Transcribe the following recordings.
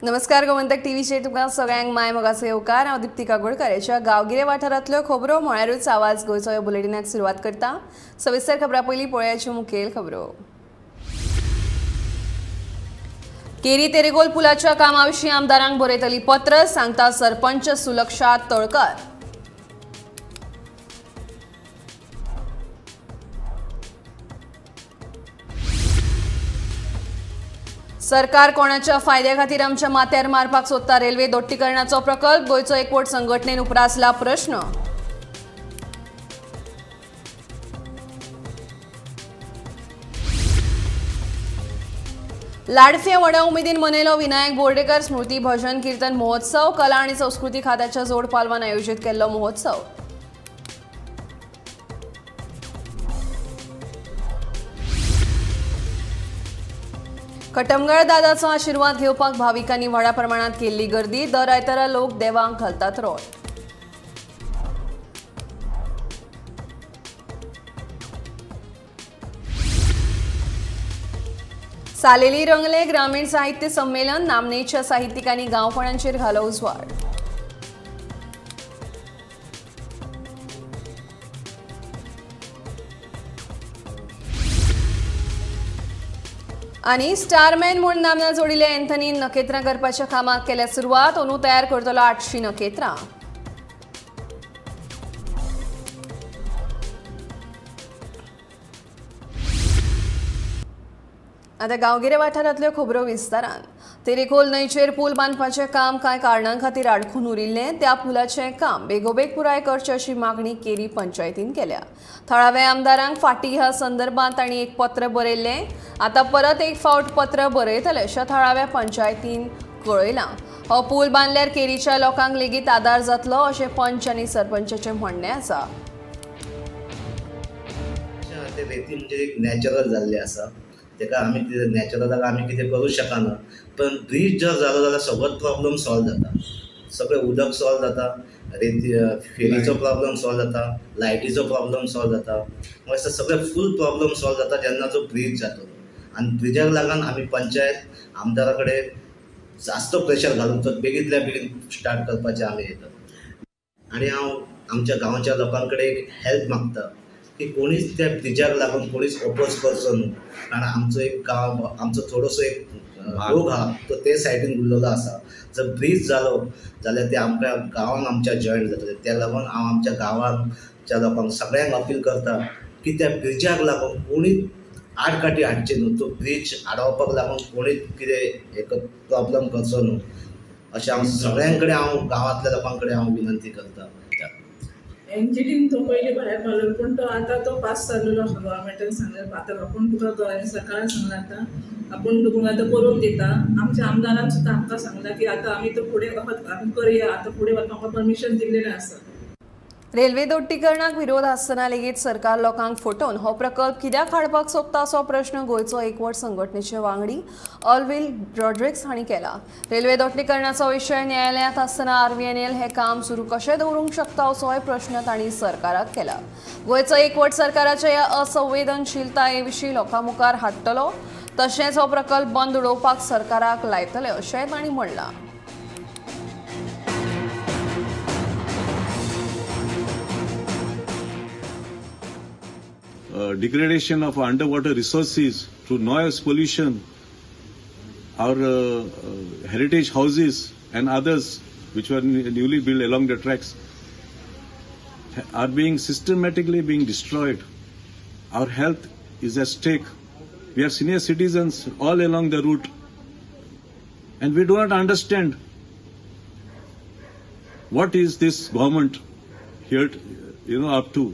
नमस्कार, गोमंतक टीव्हीचेर तुमकां सगळ्यांक माय मोगाचो येवकार. हांव दीप्ती कागोडकर. ह्या गांवगिरे वाठारांतल्यो खबरो म्हळ्यारूच आवाज गोंयचो ह्या बुलेटिनाक सुरवात करता. सविस्तर खबरां पयलीं पळोवयाच्यो मुखेल खबरो. केरी तेरेगोल पुलाच्या कामा विशीं आमदारांक बरयतली पत्र, सांगता सरपंच सुलक्षा तळकर. सरकार कोणाच्या फायद्या खातीर आमच्या माथ्यार मारपाक सोदता रेल्वे दोट्टीकरणाचो प्रकल्प, गोंयचो एकवट संघटनेन उप्रासला प्रश्न. लाडफे व्हडा उमेदीन मनयलो विनायक बोर्डेकर स्मृती भजन कीर्तन महोत्सव. कला आनी संस्कृती खात्याच्या जोड पालवान आयोजीत केल्लो महोत्सव. कटमगळ दादाचो आशिर्वाद घेवपाक भाविकांनी व्हडा प्रमाणात केल्ली गर्दी. दर आयतारा लोक देवांक घालतात रोट. सालेली रंगले ग्रामीण साहित्य संमेलन, नामनेच्या साहित्यिकांनी गांवपणांचेर घालो उजवाड. आनी स्टारमॅन म्हूण नामना जोडिल्ल्या एन्थनीन नखेत्रां करपाच्या कामाक केल्या सुरवात. अंदू तयार करतलो 800 नखेत्रां. आतां गांवगिऱ्या वाठारांतल्यो खबरो विस्तारान. तेरेखोल न्हंयचेर पूल बांदपाचें काम कांय कारणां खातीर आडखून उरिल्लें. त्या पुलाचें काम बेगोबेग पुराय करचें अशी मागणी केरी पंचायतीन केल्या. थळाव्या आमदारांक फाटीं ह्या संदर्भात तांणी एक पत्र बरयल्लें. आतां परत एक फावट पत्र बरयतले अशें थळाव्या पंचायतीन कळयलां. हो पूल बांदल्यार केरीच्या लोकांक लेगीत आदार जातलो अशें पंच आनी सरपंचाचें म्हणणें आसा. ते रेती म्हणजे एक नॅचरल जाल्लें आसा, तेका आमी कितें नॅचरलाक आमी कितें करूं शकना. पण ब्रीज जर जालो जाल्यार सगळोच प्रॉब्लम सॉल्व जाता. सगळें उदक सॉल्व जाता, रेती फेरीचो प्रॉब्लम सॉल्व जाता, लायटीचो प्रॉब्लम सॉल्व जाता, मागीर सगळें फूल प्रॉब्लम सॉल्व जाता जेन्ना जो ब्रीज जातलो. आनी ब्रिजाक लागून आमी पंचायत आमदारा कडेन जास्त प्रेशर घालून तो बेगींतल्या बेगीन स्टार्ट करपाचें आमी येतात. आनी हांव आमच्या गांवच्या लोकां कडेन एक हेल्प मागता की कोणीच त्या ब्रिजाक लागून कोणीच ओपोज करचो न्हू. कारण आमचो एक गांव, आमचो थोडोसो एक लोक आहा तो ते सायडीन उरलेलो आसा. जर ब्रीज जालो जाल्यार ते आमकां गांवांक आमच्या जॉयंट जातले. त्या लागून हांव आमच्या गांवांच्या लोकांक सगळ्यांक अपील करता की त्या ब्रिजाक लागून कोणीच आडकाठी हाडची न्हू. तो ब्रीज आडावपाक लागून कोणीच कितें एक प्रॉब्लम करचो न्हू अशें हांव सगळ्यां कडेन, हांव गांवांतल्या लोकां कडेन हांव विनंती करता. एनजीटीन तो पयलीं भायर घालून पूण तो आतां तो पास जाल्लो आसा. गव्हर्मेंटान सांगलें आतां आपूण तुका सरकारान सांगलां आतां आपूण तुका आतां करून दिता. आमच्या आमदारान सुद्दां आमकां सांगलां की आतां आमी तो फुडें आमी करया, आतां फुडें वचपाक आमकां परमिशन दिल्लेलें आसा. रेल्वे दोट्टीकरणाक विरोध आसतना लेगीत सरकार लोकांक फटोवन हो प्रकल्प कित्याक हाडपाक सोदता असो प्रश्न गोंयचो एकवट संघटनेचे वांगडी ऑलविल रॉड्रिक्स हांणी केला. रेल्वे दोट्टीकरणाचो विशय न्यायालयांत आसतना आरव्हीएनएल हें काम सुरू कशें दवरूंक शकता असोय प्रश्न तांणी सरकाराक केला. गोंयचो एकवट सरकाराच्या ह्या असंवेदनशीलताये विशीं लोकां मुखार हाडटलो, तशेंच हो प्रकल्प बंद उडोवपाक सरकाराक लायतले अशेंय तांणी म्हणलां. Degradation of underwater resources through noise pollution, our heritage houses and others which were newly built along the tracks are being systematically being destroyed. Our health is at stake. We are senior citizens all along the route and we do not understand what is this government here, up to.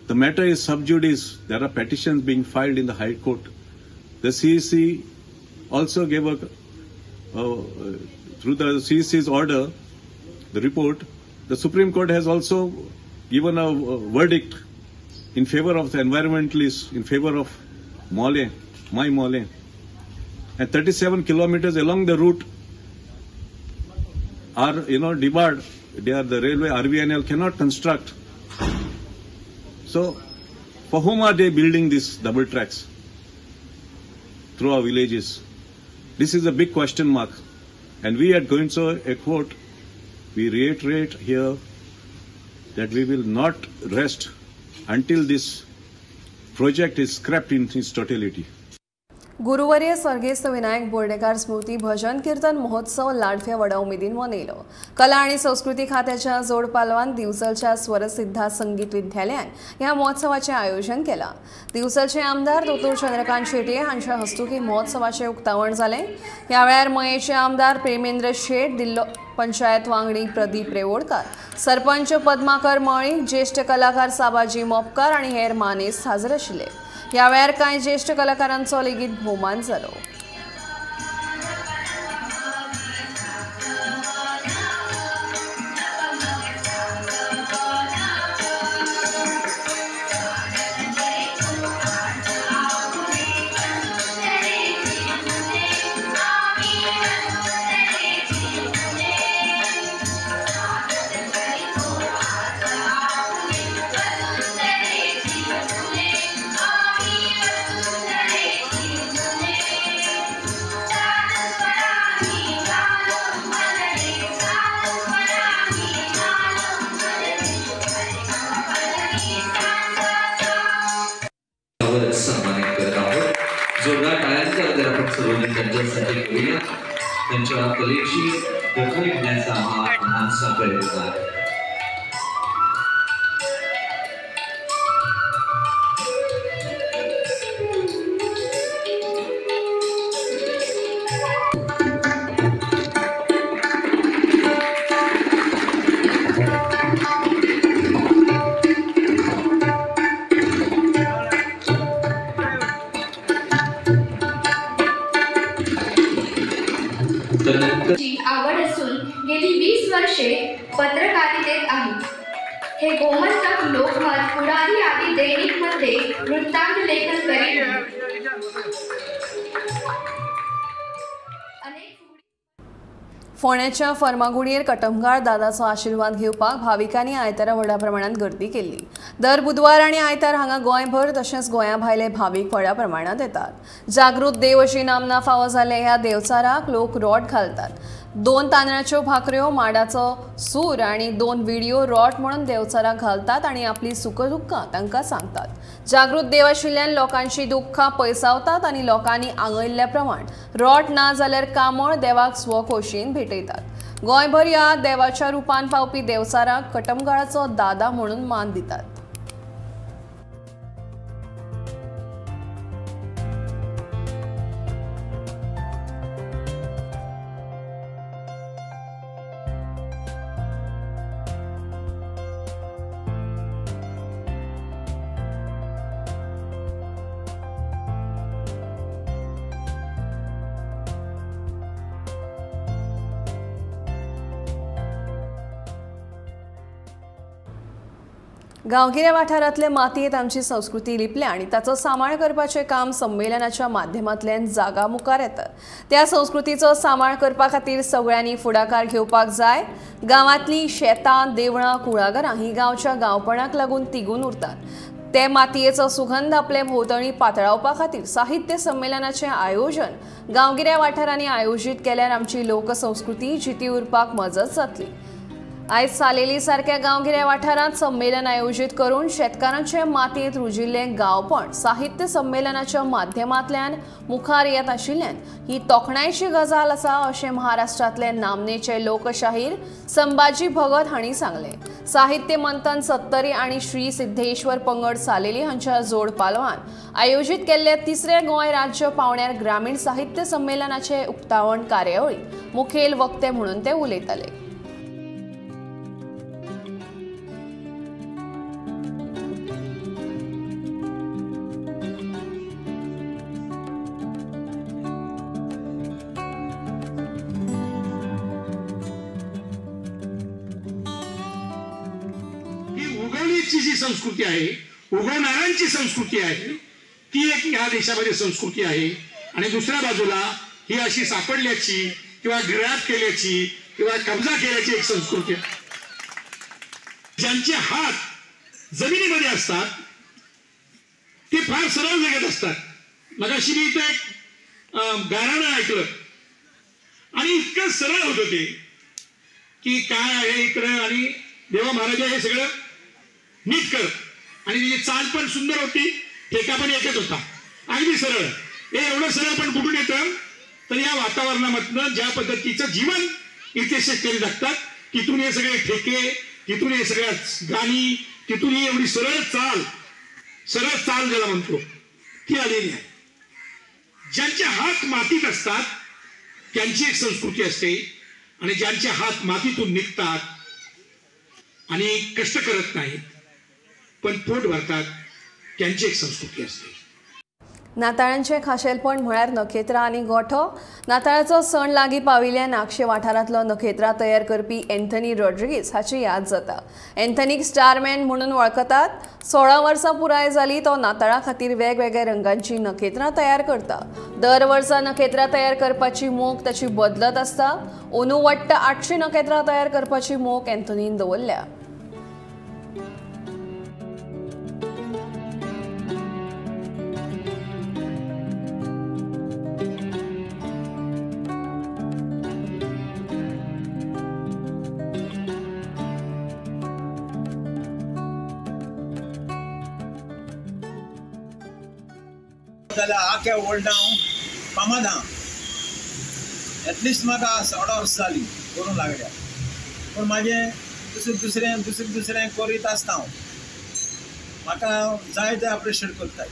The matter is sub judice. There are petitions being filed in the High Court. The CEC also gave a, through the CEC's order, the report, the Supreme Court has also given a verdict in favor of the environmentalists, in favor of Mole, my Mole. And 37 kilometers along the route are, debarred. They are the railway, RVNL cannot construct. So, for whom are they building these double tracks through our villages? This is a big question mark. And we at Goencho Ekvott, we reiterate here that we will not rest until this project is scrapped in its totality. गुरुवर्य सर्गेस्त विनायक बोर्डेकार स्मृती भजन कीर्तन महोत्सव लाडफ्या वडा उमेदीन मनयलो. कला आणि संस्कृती खात्याच्या जोडपालवान दिवचलच्या स्वरसिद्धा संगीत विद्यालयान ह्या महोत्सवाचे आयोजन केला. दिवचलचे आमदार दोतोर चंद्रकांत शेट्ये हांच्या हस्तुकी महोत्सवाचे उक्तावण जालें. ह्या वेळार मयेचे आमदार प्रेमेंद्र शेट, दिल्लो पंचायत वांगडी प्रदीप रेवोडकर, सरपंच पद्माकर मळी, ज्येष्ठ कलाकार साबाजी मोपकार आणि हेर मानेस्त हाजर आशिल्ले. ह्या वेळार कांय ज्येष्ठ कलाकारांचो लेगीत भोवमान जालो. सन्मानित करत आहोत. जोरदार टाळ्यांचा गजर आपण सर्वजण त्यांच्यासाठी करूया. त्यांच्या कलेची दखल घेण्याचा हा लहानसा प्रयत्न आहे. आवड असून गेली 20 वर्षे पत्रकारितेत आहे. हे गोमंतक, लोकमत, पुढारी आदी दैनिकमध्ये वृत्तांत लेखन करीत. फोंड्याच्या फर्मागुडयेर कटमगाळ दादाचो आशिर्वाद घेवपाक भाविकांनी आयतारा व्हडा प्रमाणात गर्दी केल्ली. दर बुधवार आनी आयतार हांगा गोंयभर तशेंच गोंया भायले भावीक व्हडा प्रमाणात येतात. जागृत देव अशी नामना फावो जाल्ल्या ह्या देवचाराक लोक रोट घालतात. 2 तांदळाच्यो भाकऱ्यो, माडाचो सूर आनी 2 विडयो रोट म्हणून देवचाराक घालतात आनी आपली सुखदुख्खां तांकां सांगतात. जागृत देव आशिल्ल्यान लोकांची दुख्खां पयसावतात आनी लोकांनी आंगयल्ल्या प्रमाण रोट ना जाल्यार कामळ देवाक स्वखोशयेन भेटयतात. गोंयभर ह्या देवाच्या रुपान पावपी देवचाराक कटमगाळाचो दादा म्हणून मान दितात. गांवगिऱ्या वाठारांतले मातयेंत आमची संस्कृती लिपल्या आनी ताचो सांबाळ करपाचें काम संमेलनाच्या माध्यमांतल्यान जागा मुखार येता. त्या संस्कृतीचो सांबाळ करपा खातीर सगळ्यांनी फुडाकार घेवपाक जाय. गांवांतलीं शेतां, देवळां, कुळागरां ही गांवच्या गांवपणाक लागून तिगून उरतात. ते मातयेचो सुगंध आपले भोंवतणी पातळावपा खातीर साहित्य संमेलनाचें आयोजन गांवगिऱ्या वाठारांनी आयोजीत केल्यार आमची लोकसंस्कृती जिती उरपाक मजत जातली. आयज सालेली सारक्या गांवगिऱ्या वाठारांत संमेलन आयोजीत करून शेतकारांचे मातयेंत रुजिल्लें गांवपण साहित्य संमेलनाच्या माध्यमांतल्यान मुखार येत आशिल्ल्यान ही तोखणायची गजाल आसा अशें महाराष्ट्रांतले नामनेचे लोकशाहीर संभाजी भगत हांणी सांगलें. साहित्य मंथन सत्तरी आनी श्री सिद्धेश्वर पंगड सालेली हांच्या जोड पालवान आयोजीत केल्ल्या तिसऱ्या गोंय राज्य पावंड्यार ग्रामीण साहित्य संमेलनाचे उक्तावण कार्यावळी मुखेल वक्ते म्हणून ते उलयताले. उगवणीची जी संस्कृती आहे, उगवणाऱ्यांची संस्कृती आहे, ती एक या देशामध्ये संस्कृती आहे. आणि दुसऱ्या बाजूला ही अशी सापडल्याची किंवा ग्रॅब केल्याची किंवा कब्जा केल्याची एक संस्कृती आहे. ज्यांचे हात जमिनीमध्ये असतात ते फार सरळ जगत असतात. मगाशी मी इथे एक गाराणं ऐकलं, आणि इतकं सरळ होतं ते की काय आहे इकडं, आणि देवा महाराजा हे सगळं नीट कर. आणि त्याची चाल पण सुंदर होती, ठेका पण एकच होता, अगदी सरळ. हे एवढं सरळ पण कुठून येतं, तर या वातावरणामधनं ज्या पद्धतीचं जीवन इथे शेतकरी जगतात तिथून हे सगळे ठेके, तिथून हे सगळ्या गाणी, तिथून ही एवढी सरळ चाल, सरळ चाल ज्याला म्हणतो ती आलेली आहे. ज्यांचे हात मातीत असतात त्यांची एक संस्कृती असते, आणि ज्यांचे हात मातीतून निघतात आणि कष्ट करत नाहीत पण पोट भरतात त्यांची एक संस्कृती असते. नाताळांचें खाशेलपण म्हळ्यार नखेत्रां आनी गोठो. नाताळाचो सण लागीं पाविल्ल्यान आगशे वाठारांतलो नखेत्रां तयार करपी एंथनी रॉड्रिगीस हाची याद जाता. एंथनीक स्टारमॅन म्हणून वळखतात. 16 वर्सां पुराय जाली तो नाताळा खातीर वेगवेगळ्या रंगांची नखेत्रां तयार करता. दर वर्सा नखेत्रां तयार करपाची मोख ताची बदलत आसता. अंदू वट्ट 800 नखेत्रां तयार करपाची मोख एंथनीन दवरल्या. जाल्यार आख्या वर्ल्डा हांव फामाद आहा. एटलिस्ट म्हाका 16 वर्सां जालीं करूंक लागल्या, पूण म्हाजें दुसरें दुसरें दुसरें दुसरें करीत आसता हांव. म्हाका जाय ते अप्रिशिएट करताय.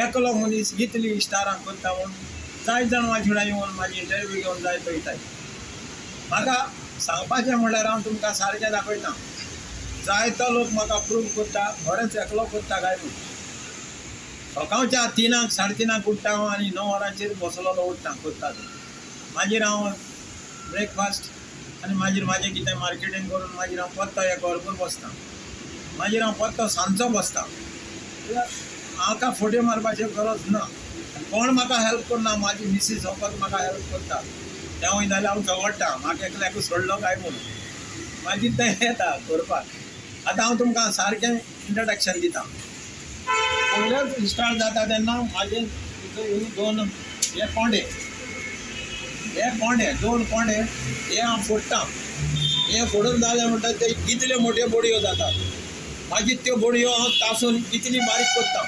एकलो मनीस इतली स्टारां करता म्हूण जायत जाण म्हाजे फुडें येवन म्हाजी इंटरव्यू घेवन जाय पळयताय. म्हाका सांगपाचें म्हणल्यार हांव तुमकां सारकें दाखयता. जायतो लोक म्हाका प्रूव करता, बरेंच एकलो करता काय म्हूण. सकाळच्या 3 साडे 3 उठ्ठा हांव आनी 9 वरांचेर बसलेलो उठ्ठा करता. मागीर हांव ब्रेकफास्ट आनी मागीर म्हाजें कितें मार्केटींग करून मागीर हांव परतो एक वरभर बसता. मागीर हांव परतो सांजचो बसता. म्हाका फोटो मारपाची गरज ना, कोण म्हाका हेल्प करना. म्हाजी मिसीस फकत म्हाका हेल्प करता. तें जाल्यार हांव झगडटा, म्हाका एकल्याक सोडलो काय म्हूण. मागीर तें येता करपाक. आतां हांव तुमकां सारकें इंट्रोडक्शन दिता. पयलेच स्टार्ट जाता तेन्ना म्हाजे दोन हे कोंडे, हे कोंडे दोन कोंडे हे हांव फोडटा. हे फोडून जाले म्हणटा ते इतल्यो मोट्यो बडयो जातात. मागीर त्यो बडयो हांव तासून इतली बारीक करता.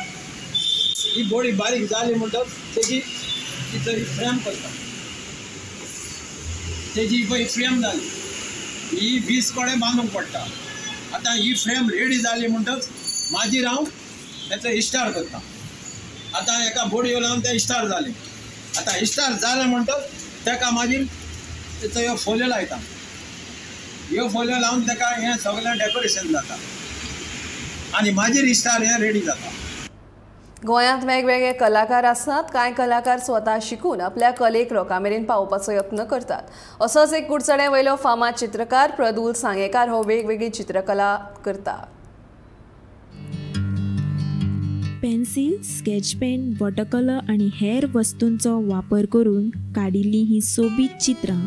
ही बडी बारीक जाली म्हणटच तेजी ती फ्रेम करता. तेजी पळय फ्रेम जाली, ही 20 कोडे बांदूंक पडटा. आतां ही फ्रेम रेडी जाली म्हणटच मागीर हांव तेचो इस्टार करता. आतां एका बोडयो लावन तें इस्टार जालें. आतां इस्टार जालें म्हणटच तेका मागीर तेचो ह्यो फोल्यो लायता. ह्यो फोल्यो लावन तेका हें सगळें डेकोरेशन जाता आनी मागीर इस्टार हें रेडी जाता. गोंयांत वेगवेगळे कलाकार आसात. कांय कलाकार स्वता शिकून आपल्या कलेक लोकां मेरेन पावोवपाचो यत्न करतात. असोच एक कुडचडें वयलो फामाद चित्रकार प्रदूल सांगेकार हो वेगवेगळी चित्रकला करता. पेन्सिल, स्केच पेन, वॉटरकलर आनी हेर वस्तूंचो वापर करून काडिल्लीं हीं सोबीत चित्रां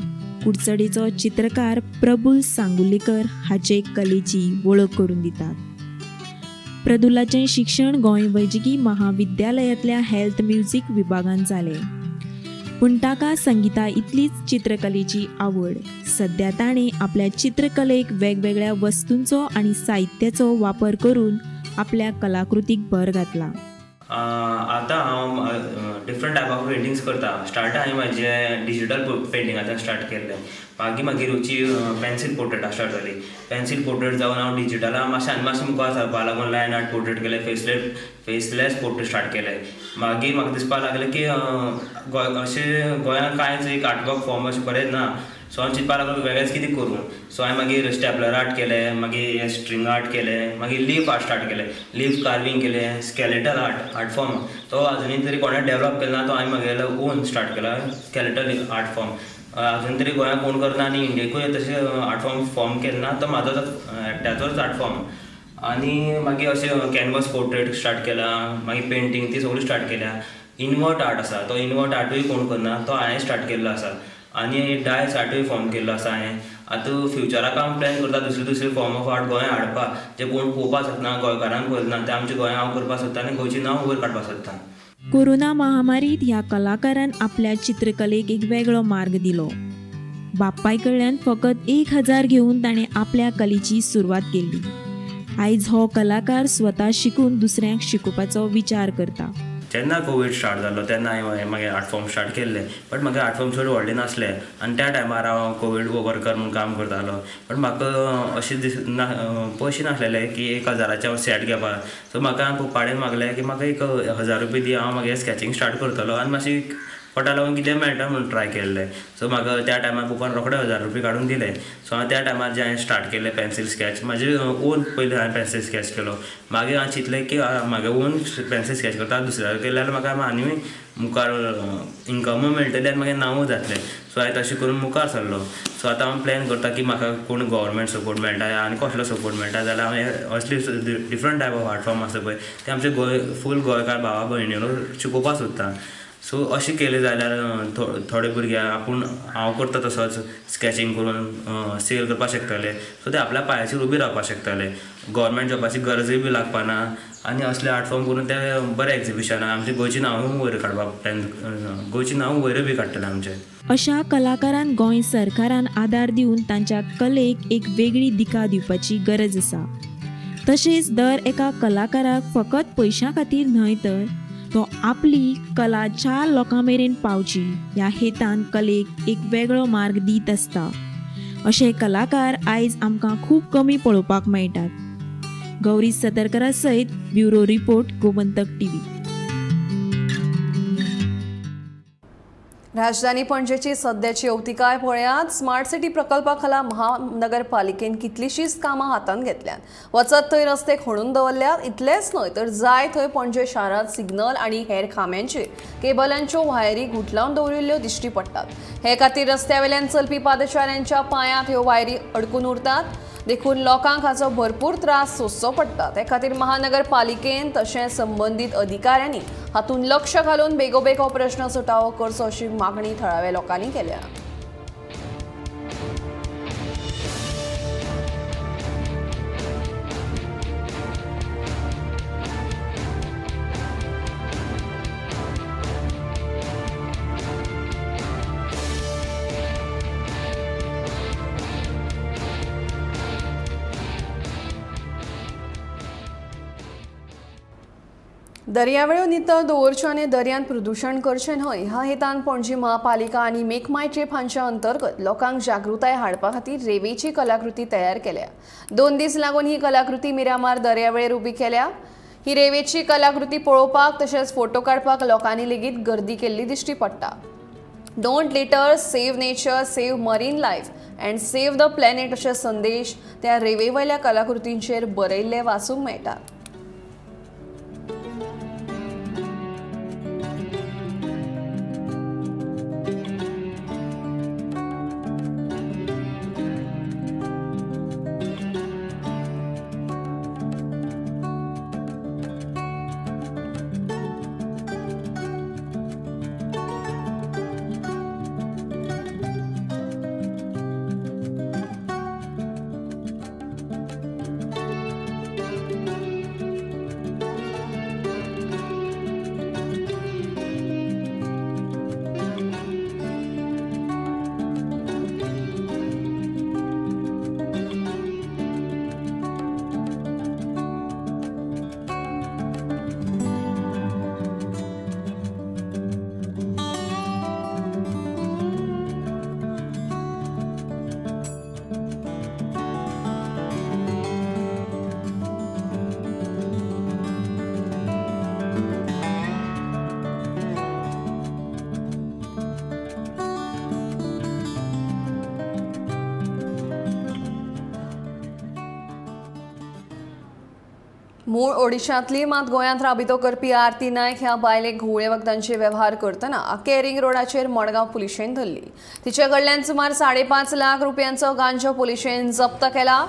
कुडचडेचो चित्रकार प्रबुल सांगुलेकर हाचे कलेची वळख करून दितात. प्रदुलाचें शिक्षण गोंय वैजकी महाविद्यालयांतल्या हेल्थ म्युझिक विभागान जालें, पूण ताका संगीता इतलीच चित्रकलेची आवड. सद्या ताणें आपल्या चित्रकलेक वेगवेगळ्या वस्तूंचो आनी साहित्याचो वापर करून आपल्या कलाकृतीक भर घातला. आतां हांव डिफरंट टायप ऑफ पेंटिंग्स करता. स्टार्ट हांवें म्हाजें डिजिटल पेंटिंग आतां स्टार्ट केल्लें. मागीर मागीर रुची पेन्सिल पोर्ट्रेटां स्टार्ट जाली. पेन्सिल पोर्ट्रेट जावन हांव डिजिटला मातशें आनी मातशें मुखार सरपाक लागून लायन आर्ट पोर्ट्रेट केलें, फेसलेस पोर्ट्रेट स्टार्ट केलें. मागीर म्हाका दिसपाक लागलें की अशें गोंयांत कांयच एक आर्टवर्क फॉर्म अशें बरें ना. सो हांव चिंतपाक लागलो वेगळेंच कितें करूं. सो हांवें मागीर स्टेपलर आर्ट केलें, मागीर स्ट्रिंग आर्ट केलें, मागीर लीफ आर्ट स्टार्ट केलें, लीफ कार्विंग केलें, स्केलेटल आर्ट आर्ट फॉर्म तो आजुनूय तरी कोणें डेवलप केलो ना, तो हांवें म्हगेलो ओन स्टार्ट केला स्केलेटल आर्ट फॉर्म. अजून तरी गोंयांत कोण करना आनी इंडियेकूय तशें आर्ट फॉर्म फॉर्म केलें ना, तो म्हाजो एकट्याचोच आर्ट फॉर्म. आनी मागीर अशें कॅनवस पोर्ट्रेट स्टार्ट केला, मागीर पेंटींग ती सगळी स्टार्ट केल्या. इनवर्ट आर्ट आसा, तो इनवर्ट आर्टूय कोण करना, तो हांवें स्टार्ट केल्लो आसा. आनी डायस आर्टूय फॉर्म केल्लो आसा हांवें. आतां फ्युचराक हांव प्लॅन करता दुसरे दुसरे फॉर्म ऑफ आर्ट गोंयांत हाडपाक, जे कोण पळोवपाक शकना, गोंयकारांक पळयना, ते आमच्या गोंयांत हांव करपाक सोदता आनी गोंयचें नांव वयर काडपाक सोदता. कोरोना महामारीत ह्या कलाकारान आपल्या चित्रकलेक एक वेगळो मार्ग दिलो. बापाय कडल्यान फकत 1000 घेवन ताणें आपल्या कलेची सुरवात केली. आयज हो कलाकार स्वता शिकून दुसऱ्यांक शिकोवपाचो विचार करता. जेन्ना कोवीड स्टार्ट जालो तेन्ना हांवें मागीर आर्ट फॉर्म स्टार्ट केल्ले, बट म्हाका आर्ट फॉर्म चड व्हडले नासले आनी त्या टायमार हांव कोवीड वर्कर म्हूण काम करतालो. बट म्हाका अशें दीस ना पयशे नासलेले की 1000 हांव सेट घेवपाक. सो म्हाका पप्पा कडेन मागलें की म्हाका 1000 रुपया दी, हांव मागीर स्कॅचिंग स्टार्ट करतलो आनी मातशी पोटा लागून कितें मेळटा म्हूण ट्राय केल्लें. सो म्हाका त्या टायमार पप्पान रोखडे 1000 रुपया काडून दिले. सो हांवें त्या टायमार जें हांवें स्टार्ट केलें पेन्सील स्कॅच, म्हाजे ओन पयलीं हांवें पेन्सील स्कॅच केलो. मागीर हांवें चिंतलें की म्हागे ओन पेन्सील स्कॅच करता, दुसऱ्या केलें जाल्यार म्हाका आनी मुखार इन्कमूय मेळटलें आनी मागीर नांवूय जातलें. सो हांवें तशें करून मुखार सरलो. सो आतां हांव प्लॅन करता की म्हाका कोण गव्हर्मेंट सपोर्ट मेळटा आनी कसलो सपोर्ट मेळटा जाल्यार हांव असली different type of art form आसा पळय ते आमचे गोंय फूल गोंयकार भावा भयणीनो शिकोवपाक सोदता. सो अशें केलें जाल्यार थोडे भुरगे आपूण हांव करता तसोच स्कॅचिंग करून सेल करपाक शकतले. सो ते आपल्या पांयाचेर उबे रावपाक शकतले, गव्हर्मेंट जॉबाची गरजूय बी लागपाना आनी असले आर्ट फॉर्म करून ते बरे एग्जिबिशनां आमचे गोंयचें नांवूय वयर काडपाक प्लॅन, गोंयचें नांव वयर बी काडटले आमचें. अशा कलाकारान गोंय सरकारान आदार दिवन तांच्या कलेक एक वेगळी दिका दिवपाची गरज आसा. तशेंच दर एका कलाकाराक फकत पयशां खातीर न्हय तर तो आपली कला 4 लोकां मेरेन पावची ह्या हेतान कलेक एक वेगळो मार्ग दीत आसता. अशे कलाकार आयज आमकां खूब कमी पळोवपाक मेळटात. गौरी सतरकरा सयत ब्युरो रिपोर्ट, गोमंतक टीव्ही. राजधानी पणजेची सध्याची अवतिकाय पळयात. स्मार्ट सिटी प्रकल्पा खाला महानगरपालिकेन कितलीशीच कामां हातांत घेतल्यात. वचत थंय रस्ते खणून दवरल्यात. इतलेंच न्हय तर जाय थंय पणजे शारांत सिग्नल आनी हेर खांब्यांचेर केबलांच्यो वायरी गुठलावन दवरिल्ल्यो दिश्टी पडटात. हे खातीर रस्त्या वेल्यान चलपी पादचाऱ्यांच्या पांयांत ह्यो वायरी अडकून उरतात. देखून लोकांक हाचो भरपूर त्रास सोंसचो पडटा. ते खातीर महानगरपालिकेन तशेंच संबंदीत अधिकाऱ्यांनी हातूंत लक्ष घालून बेगोबेग हो प्रश्न सुटावो करचो अशी मागणी थळाव्या लोकांनी केल्या. दर्यावेळो नितळ दवरच्यो आनी दर्यांत प्रदूशण करचें न्हय ह्या हेतान पणजी महापालिका आनी मेक माय ट्रीप हांच्या अंतर्गत लोकांक जागृताय हाडपा खातीर रेवेची कलाकृती तयार केल्या. 2 दीस लागून ही कलाकृती मिरामार दर्यावेळेर उबी केल्या. ही रेवेची कलाकृती पळोवपाक तशेंच फोटो काडपाक लोकांनी लेगीत गर्दी केल्ली दिश्टी पडटा. Don't litter, save nature, save marine life and save the planet अशे संदेश त्या रेवे वयल्या कलाकृतींचेर बरयल्ले वाचूंक मेळटात. मूळ ओडिशांतली मात गोंयांत राबितो करपी आरती नायक ह्या बायलेक घुंवळे वखदांचे वेव्हार करतना केरिंग रोडाचेर मडगांव पुलिशेन धरली. तिचे कडल्यान सुमार 5.5 लाख रुपयांचो गांजो पुलिशेन जप्त केला.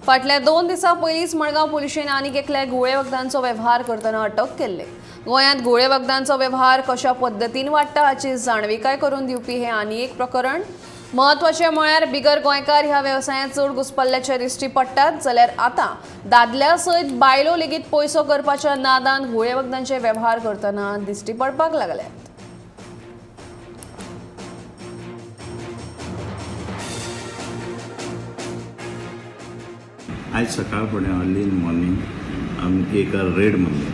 फाटल्या 2 दिसां पयलींच मडगांव पुलिशेन आनीक एकल्या घुंवळे वखदांचो वेव्हार करतना अटक केल्ले. गोंयांत घुंवळे वखदांचो वेव्हार कशा पद्दतीन वाडटा हाची जाणविकाय करून दिवपी हें आनी एक प्रकरण. महत्वाचें म्हळ्यार बिगर गोंयकार ह्या वेवसायांत चड घुस्पल्ल्याचे दिश्टी पडटात, जाल्यार आतां दादल्या सयत बायलो लेगीत पयसो करपाच्या नादान घुंवळे वखदांचे वेव्हार करतना दिश्टी पडपाक लागल्यात. आयज सकाळ फुडें अर्ली इन मॉर्निंग आमी एक रेड मारली,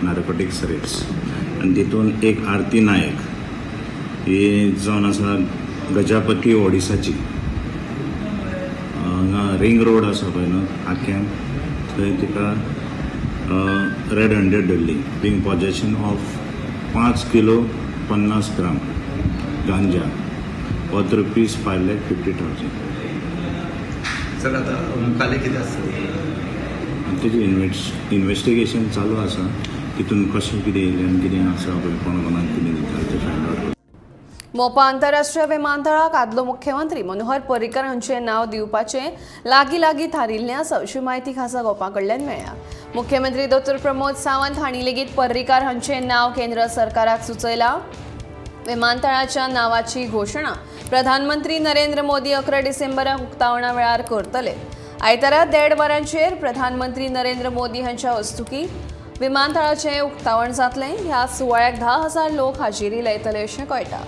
नार्कोटिक्स रेड्स, आनी तितून एक आरती नायक ही जावन आसा गजापती ओडिसाची, हांगा रिंग रोड आसा पळय न्हू आख्यान, थंय तिका रेड हंड्रेड धरली बींग पॉजेशन ऑफ 5 किलो 50 ग्राम गांजा वर्थ ₹5,50,000. सर आतां मुखाल्लें कितें आसता? आनी तेजी इन्वेस्टिगेशन चालू आसा, तितून कशें कितें येयलें आनी कितें आसा पळय, कोण कोणाक कितें दिता तें फायंड आवट. मोपा आंतरराष्ट्रीय विमानतळाक आदलो मुख्यमंत्री मनोहर पर्रीकर हांचें नांव दिवपाचें लागीं लागीं थारिल्लें आसा अशी म्हायती खासा गोपां कडल्यान मेळ्ळ्या. मुख्यमंत्री डॉ. प्रमोद सावंत हांणी लेगीत पर्रीकार हांचें नांव केंद्र सरकाराक सुचयलां. विमानतळाच्या नांवाची घोशणा प्रधानमंत्री नरेंद्र मोदी 11 डिसेंबराक उक्तावणा वेळार करतले. आयतारा 1:30 वरांचेर प्रधानमंत्री नरेंद्र मोदी हांच्या हस्तुकीं विमानतळाचें उक्तावण जातलें. ह्या सुवाळ्याक 10,000 लोक हाजेरी लायतले अशें कळटा.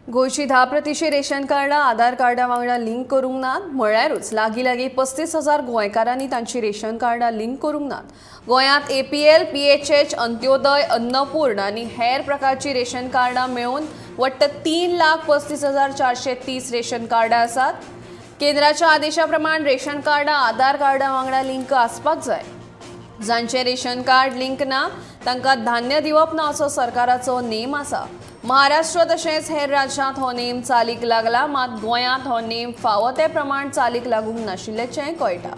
गोंयची 10% रेशन कार्डां आधार कार्डा वांगडा लिंक करूंक नात म्हळ्यारूच लागीं लागीं 35,000 गोंयकारांनी तांची रेशन कार्डां लिंक करूंक नात. गोंयांत APL, PHH, Antyodaya, Annapurna आनी हेर प्रकारची रेशन कार्डां मेळून वट्ट 3,35,430 रेशन कार्डां आसात. केंद्राच्या आदेशा प्रमाण रेशन कार्डां आधार कार्डा वांगडा लिंक आसपाक जाय. जांचें रेशन कार्ड लिंक ना तांकां धान्य दिवप ना असो सरकाराचो नेम आसा. महाराष्ट्र तशेंच हेर राज्यांत हो नेम चालीक लागला, मात गोंयांत हो नेम फावो ते प्रमाण चालीक लागूंक नाशिल्ल्याचें कळटा.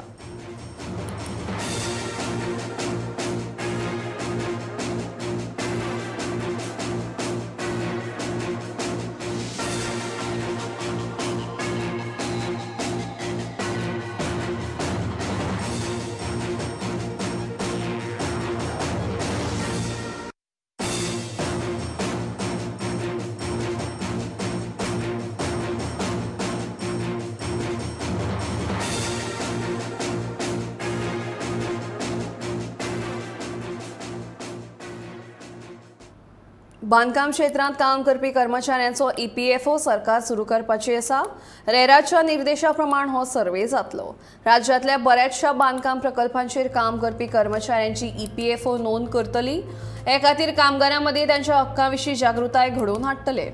बांदकाम क्षेत्रांत काम करपी कर्मचाऱ्यांचो EPFO सरकार सुरू करपाची आसा. रेराच्या निर्देशा प्रमाण हो सर्वे जातलो. राज्यांतल्या बऱ्याचशा बांदकाम प्रकल्पांचेर काम करपी कर्मचाऱ्यांची EPFO नोंद करतली. हे खातीर कामगारां मदीं तांच्या हक्कां विशीं जागृताय घडोवन हाडटले.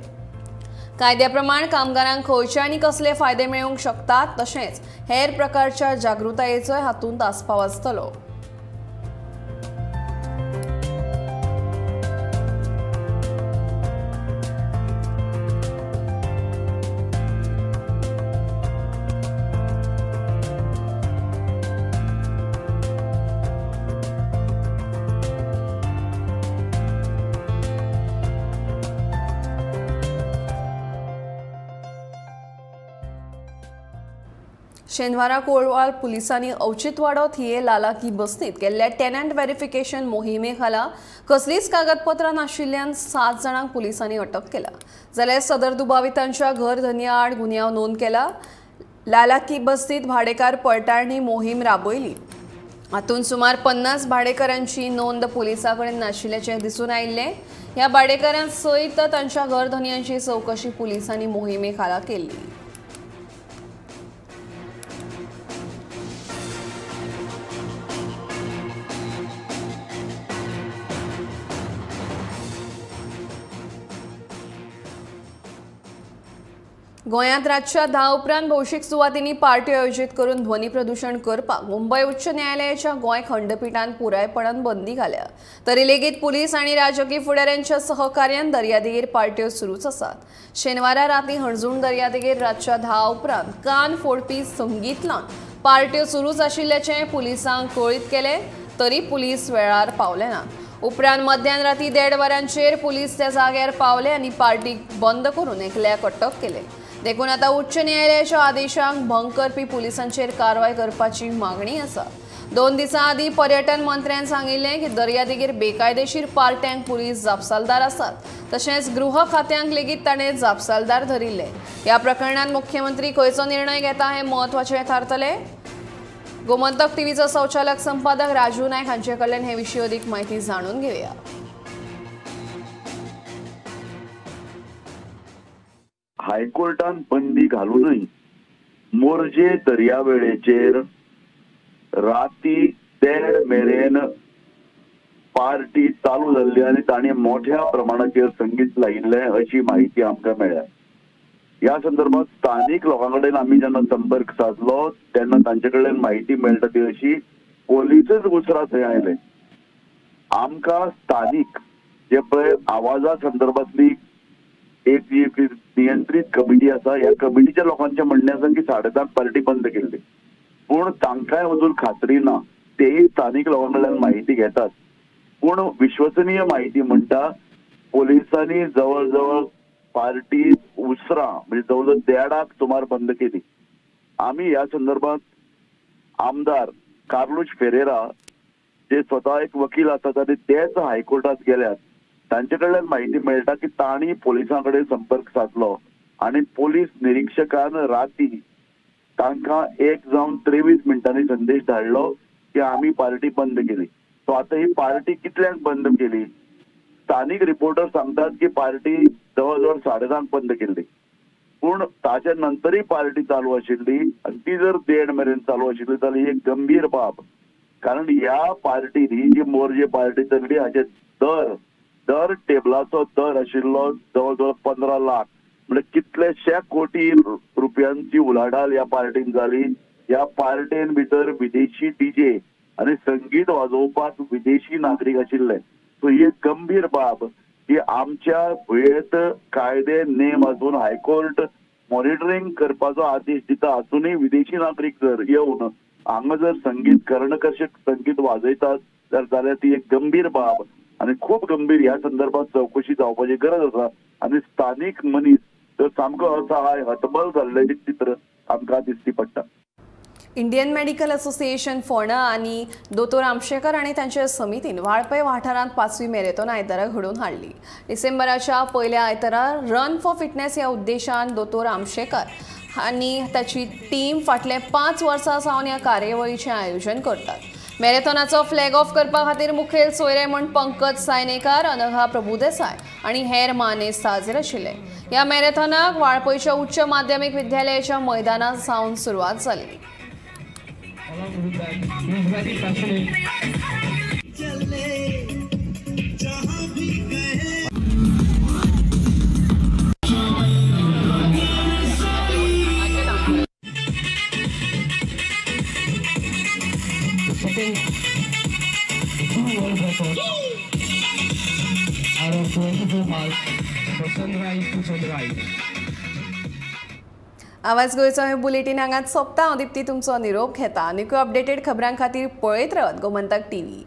कायद्या प्रमाण कामगारांक खंयचे आनी कसले फायदे मेळूंक शकतात तशेंच हेर प्रकारच्या जागृतायेचोय हातूंत आस्पाव आसतलो. शेनवारा कोळवाल पुलिसांनी अवचितवाडो थिये लालाकी बसनीत केल्ल्या टेनंट व्हेरिफिकेशन मोहिमे खाला कसलीच कागदपत्रां नाशिल्ल्यान 7 जाणांक पुलिसांनी अटक केला. जाल्यार सदर दुबावितांच्या घर धनया आड गुन्यांव नोंद केला. लालाकी बस्तीत भाडेकार पडटाळणी मोहीम राबयली. हातूंत सुमार 50 भाडेकारांची नोंद पुलिसां कडेन नाशिल्ल्याचें दिसून आयिल्लें. ह्या भाडेकारां सयत तांच्या घर धनयांची चवकशी पुलिसांनी मोहिमे खाला केल्ली. गोंयांत रातच्या 10 उपरांत भौशीक सुवातींनी पार्ट्यो आयोजीत करून ध्वनी प्रदूशण करपाक मुंबय उच्च न्यायालयाच्या गोंय खंडपीठान पुरायपणान बंदी घाल्या. तरी लेगीत पुलीस आनी राजकीय फुडाऱ्यांच्या सहकार्यान दर्यादेगेर पार्ट्यो सुरूच आसात. शेनवारा राती हणजूण दर्यादेगेर रातच्या 10 उपरांत कान फोडपी संगीत लावन पार्ट्यो सुरूच आशिल्ल्याचें पुलिसांक कळीत केलें, तरी पुलीस वेळार पावले ना. उपरांत मध्यान राती 1:30 वरांचेर पुलीस त्या जाग्यार पावले आनी पार्टी बंद करून एकल्याक अटक केले. देखून आतां उच्च न्यायालयाच्या आदेशांक भंग करपी पुलिसांचेर कारवाय करपाची मागणी आसा. 2 दिसां आदीं पर्यटन मंत्र्यान सांगिल्लें की दर्यादेगेर बेकायदेशीर पार्ट्यांक पुलीस जापसालदार आसात, तशेंच गृह खात्यांक लेगीत ताणें जापसालदार धरिल्ले. ह्या प्रकरणांत मुख्यमंत्री खंयचो निर्णय घेता हें म्हत्वाचें थारतलें. गोमंतक टीव्हीचो संचालक संपादक राजू नायक हांचे कडल्यान हे विशीं अदीक म्हायती जाणून घेवया. हायकोर्टान बंदी घालूनय मोरजे दर्यावेळेचेर राती 1:30 मेरेन पार्टी चालू जाल्ली आनी तांणी मोठ्या प्रमाणाचेर संगीत लायिल्लें अशी म्हायती आमकां मेळ्ळ्या. ह्या संदर्भात स्थानीक लोकां कडेन आमी जेन्ना संपर्क साधलो तेन्ना तांचे कडल्यान म्हायती मेळटा ती अशी, पोलिसच उसरां थंय आयले. आमकां स्थानीक जे पळय आवाजा संदर्भातली एक नियंत्रीत कमिटी आसा, ह्या कमिटीच्या लोकांचें म्हणणें आसा की 10:30 पार्टी बंद केल्ली, पूण तांकांय अजून खात्री ना. तेय स्थानीक लोकां कडल्यान म्हायती घेतात, पूण विश्वसनीय म्हायती म्हणटा पोलिसांनी जवळ जवळ पार्टी उसरां म्हणजे जवळ जवळ 1:30 सुमार बंद केली. आमी ह्या संदर्भात आमदार कार्लूस फेरेरा जे स्वता एक वकील आसात आनी तेच हायकोर्टात गेल्यात, तांचे कडल्यान म्हायती मेळटा की तांणी पोलिसां कडेन संपर्क साधलो आनी पोलीस निरिक्षकान राती तांकां 1:23 संदेश धाडलो की आमी पार्टी बंद केली. सो आतां ही पार्टी कितल्यांक बंद केली? स्थानीक रिपोर्टर सांगतात की पार्टी जवळ जवळ 10:30 बंद केल्ली, पूण ताच्या नंतरय पार्टी चालू आशिल्ली आनी ती जर 1:30 मेरेन चालू आशिल्ली जाल्यार ही एक गंभीर बाब. कारण ह्या पार्टीन, ही जी मोरजे पार्टी चल्ली हाचे दर टेबलाचो दर आशिल्लो जवळ जवळ 15 लाख, म्हणजे कितलेशे कोटी रुपयांची उलाढाल ह्या पार्टीन जाली. ह्या पार्टीन भितर विदेशी डीजे आनी संगीत वाजोवपाक विदेशी नागरीक आशिल्ले. सो ही एक गंभीर बाब की आमच्या भुंयेंत कायदे नेम आसून हायकोर्ट मॉनिटरींग करपाचो आदेश दिता आसूनय विदेशी नागरीक जर येवन हांगा जर संगीत कर्णकर्षक संगीत वाजयतात जाल्यार ती एक गंभीर बाब आनी खूब गंभीर. ह्या संदर्भात चवकशी जावपाची गरज आसा आनी स्थानीक मनीस तर सामको असहाय हतबल जाल्ल्याचें चित्र आमकां दिश्टी पडटा. इंडियन मेडिकल असोसिएशन फोंडा आनी दोतोर आमशेकर आनी तांच्या समितीन वाळपय वाठारांत 5वी मॅरेथॉन आयतारा घडोवन हाडली. डिसेंबराच्या पयल्या आयतारा रन फॉर फिटनेस ह्या उद्देशान दोतोर आमशेकर आनी ताची टीम फाटले 5 वर्सां सावन ह्या कार्यावळीचें आयोजन करतात. मॅरेथॉनाचो फ्लॅग ऑफ करपा खातीर मुखेल सोयरे म्हूण पंकज सायनेकार, अनघा प्रभुदेसाय आनी हेर मानेस्त हाजीर आशिल्ले. ह्या मॅरेथॉनाक वाळपयच्या उच्च माध्यमीक विद्यालयाच्या मैदानात सावन सुरवात जाली. Along with that, he is very passionate. Setting 2 world records out of 24 miles for sunrise to sunrise. आवाज गोंयचो हे बुलेटीन हांगाच सोंपता. हांव दीप्ती तुमचो निरोप घेता. आनीकूय अपडेटेड खबरां खातीर पळयत रावात गोमंतक टीव्ही.